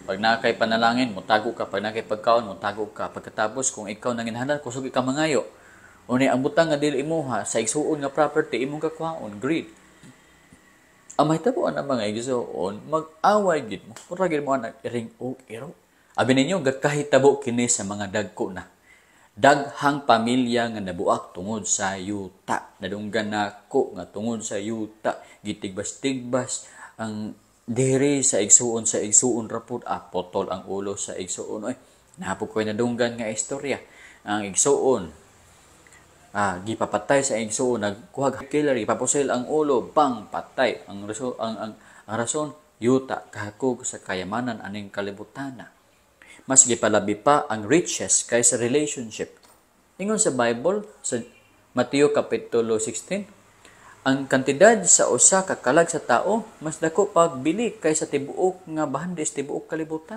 Pag naa kay panalangin, mutago ka. Pag naa kay pagkaon, mutago ka. Pagkatapos, kung ikaw nanginahanglan, kusog ka mangayo. Unya ang butang nga dili imuha sa igsuon nga property, imong kakuhaon, greed. Ang mahitabo ang mga igsuon, mag-away gid mo. Mura gid mo anak iring og iro. Abi ninyo, gakahitabo kini sa mga dagko na. Daghang pamilya nga nabuak tungod sa yuta. Nadunggan nako nga tungod sa yuta, gitigbas-tigbas ang diri sa igsuon rapod, ah, potol ang ulo sa igsuon. Oy, naa pod ko'y nadunggan nga istorya. Ang igsuon, ah, gipapatay sa igsuon, nagkuha killer, gipapusil ang ulo, bang, patay. Ang rason, yuta, kahakog sa kayamanan aning kalibutana. Mas gipalabi pa ang riches kaysa relationship. Ingon sa Bible, sa Mateo Kapitulo 16, ang kantidad sa usa ka kalag sa tao mas dako pagbili kaysa tibuok nga bahandis tibuok kalibutan.